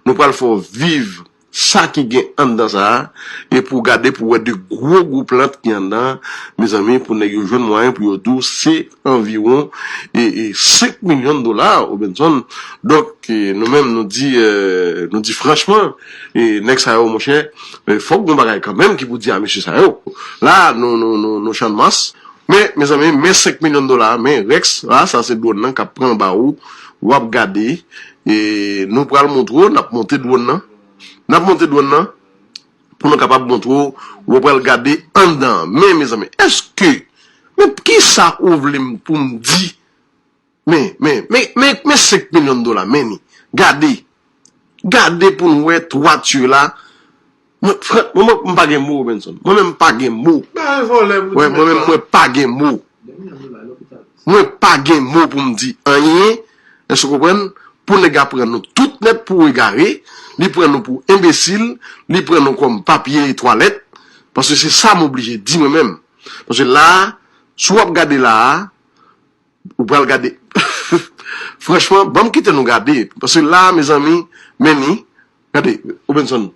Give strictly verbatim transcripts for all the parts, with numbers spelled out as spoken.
Nou pral fè w viv sa ki gen anndan sa a, e pou w gade, pou w wè de gwo, gwo plant ki anndan, mezanmi, pou nèg yo jwenn mwayen pou yo di w se anviwon e, e senk milyon dola, Robenson. Donk, e, nou menm, nou di, e, nou di franchman, e, nèg sa yo, monchè, e, fòk gon bagay kanmenm ki pou di a mesye sa yo. La, nou, nou, nou, nou Channmas, men, mezanmi, men senk milyon dola, men Rex, la, sa se dwòn nan k ap pran ba ou, w ap gade, e nou pral montre w, n ap monte dwòn nan, n ap monte dwòn nan, pou nou kapab montre w, w pral gade anndan an. Men, mezanmi, èske, men kisa ou vle m pou m di? Men, men, men, men, men senk milyon dola, men ni. Gade. Gade pou n wè twati la. Mwen, fran-, mwen, mwen, m pa gen mo, Benson. Mwen menm, m pa gen mo. Ba yon vòlè pou Wè, di mwen menm, mwen pa gen mo. Mwen pa gen mo pou m di anyen. Èske w konprann? Pou nèg la pran nou tout nèt pou egare, li pran nou pou enbesil, li pran nou kòm papye twalèt. Paske se sa m oblije di mwen menm. Paske la a, si w ap gade la a, ou pral gade. Franchman, ban m kite nou gade. Paske la a, mezanmi, men ni, gade, Robenson.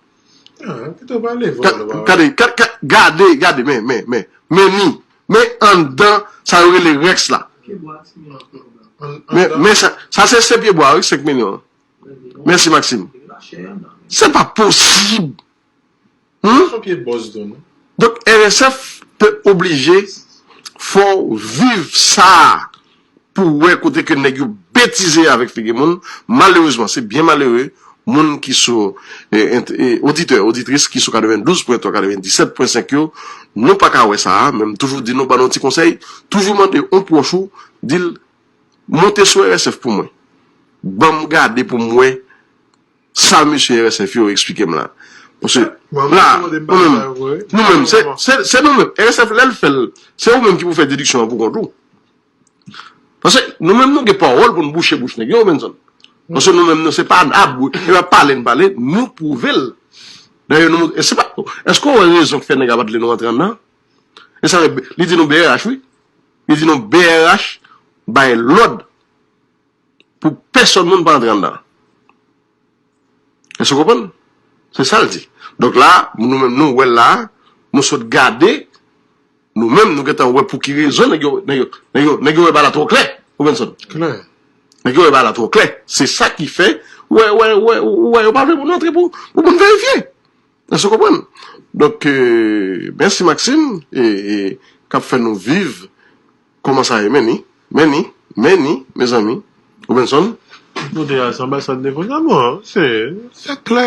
Ah, kite w pale, Ka- vòlè, ba. Gade, ka- ka- gade, gade, men, men, men, men ni, men anndan, sa yo rele Rex la. An- Men, anndan. Men sa, sa se, se pye bwa, wi, senk milyon. Mèsi, Maxime. Se pa posib. Hmm? Son pye bòs tou, non? Donk, R S F te oblije fè w viv sa a pou w wè kote ke nèg yo betize avèk figi moun. Malerezman, se byen malere, moun ki sou, e, ent- e, oditè, oditris ki sou katrevendouz pwen twa, katrevendisèt pwen senk yo, nou pa ka wè sa a, men m toujou di nou, ban nou ti konsèy, toujou mande yon pwòch ou, di l, monte sou R S F pou mwen. Ban m gade pou m wè sa mesye R S F yo eksplike m la. Paske Bon, la, mwen, mwen, nou menm, mwen, nou menm, se, mwen. Se, se nou menm. R S F, lè l fè l, se ou menm ki pou fè dediksyon an pou kont ou. Paske nou menm, nou gen pawòl pou n bouche bouch nèg yo, Benson. Paske nou menm, nou, se pa ab, e pa pale n pale, nou pwouve l. Dayè, nou, e se pa, èske w wè rezon k fè nèg la pa t vle nou antre anndan? E sa, li di nou B R H, wi. Li di nou B R H bay lòd pou pèsonn moun pa antre anndan. Èske w konprann? Se sa l di. Donk la, nou menm nou wè l la, nou sot gade, nou menm nou gentan wè pou ki rezon nèg yo, nèg yo, nèg yo, nèg yo wè bagay la twò klè, Robenson. Klè. Nèg yo wè bagay la twò klè. Se sa ki fè, wè, wè, wè, wè, yo pa vle pou nou antre pou, pou moun verifye. Èske w konprann? Donk, euh, mèsi Maxime, e, e, k ap fè nou viv kòman sa ye, men ni, men ni, men ni, mezanmi. Robenson? Kote a, se anbasad de Frans. Ah bon, se, se klè.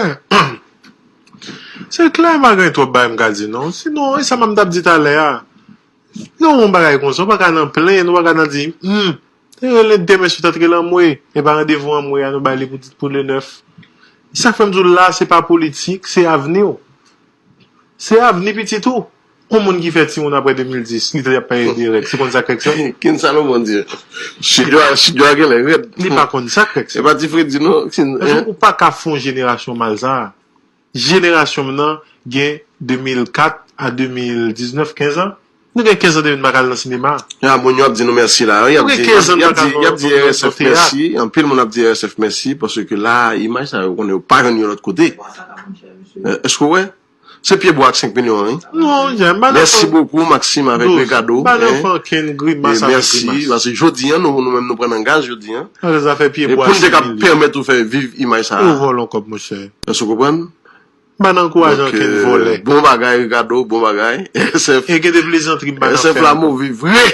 Se klè, pa gen twòp bagay m ka di, non. Sinon, e sa m t ap di talè a. Non, yon bagay konsa, ou pa ka nan plenyen, ou pa ka nan di, hmm, te rele demen sou tèt rele anmwe, e pa randevou anmwe a nou bay li pou, pou le nèf. Sa k fè m di w la, se pa politik, se avni w. Se avni pitit ou. Yon moun ki fè timoun apre de mil dis, li te ap pale de règ. Se konn sa k règ sa? Ken Salomon di? Chidwa, Chidwa genlè rèd. Li pa konn sa k règ sa. E pa ti Fredi non. Kin, Paske hein? Ou pa ka fè yon jenerasyon mal sa. Jenerasyon m nan gen de mil kat a de mil diznèf, kenz an. Nou gen kenz an depi n pa ka al nan sinema. Ya, moun yo ap di nou mèsi la, wi. Y ap di, y ap di, y ap di R S F mèsi. Anpil moun ap di R S F mèsi, paske la, imaj sa yo konnen yo pa jwenn yo lòt kote. Eh, èske w wè? Se pye bwa ak senk milyon an, wi. Non, Jan, m pa nan Mèsi bokou, Maxime avèk Ricardo. M pa nan fè ankenn grimas avèk grimas. Mèsi, paske jodi an, nou, nou menm nou pran nan gaz jodi an. Sa fè pye bwa senk milyon. E pou n te ka pèmèt ou fè viv imaj sa a. Ou vòlè yon kòb, monchè. Èske w konprann? M pa nan ankouraje ankenn vòlè. Bon bagay, Ricardo, bon bagay. R S F. E gen de plezantri m pa nan fè. R S F la move vre.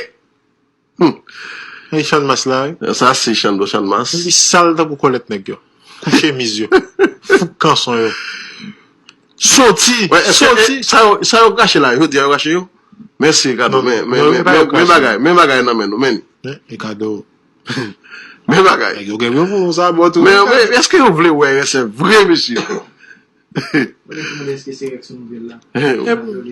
Hmm. E Channmas la, wi. Sa se Chando Channmas. Li sal tankou kòlèt nèg yo. Kou chemiz yo. Fouk kanson yo. Soti, soti. Sa yo, sa yo kache la, yo di yo kache yo. Mèsi, Ricardo. Men, men, men, men bagay, men bagay nan men nou, men. Ricardo. Men bagay. Nèg yo gen pou sa bò tou. Men, men, èske yo vle wè R S F vre, mesye? Mwen te di mwen èske se Rex ou nouvèl la?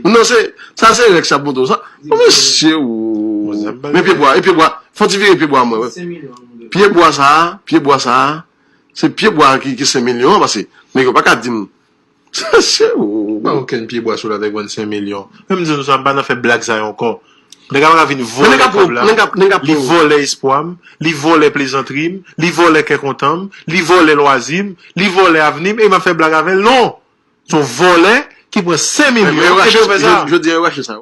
Non, se, sa se Rex ap montre w sa. Bon, mesye, ou. Men pye bwa, e pye bwa. Fò ti vire pye bwa mwen, wè. Pye bwa sa, pye bwa sa. Se pye bwa ki, ki senk milyon an, paske nèg yo pa ka di m. Sa se ou. Pa okenn pye bwa sou latè k vann senk milyon. Menm di nou sa, m pa nan fè blag sa yo ankò. Nèg la pa ka vin vòlè kòb la. Li vòlè espwa m, li vòlè plezantri m, li vòlè kè kontan m, li vòlè lwazi m, li vòlè avni m, e m ap fè blag avè l. Non! Se yon vòlè ki pran senk milyon, epi yo fè sa. Jodi a, yo rache sa.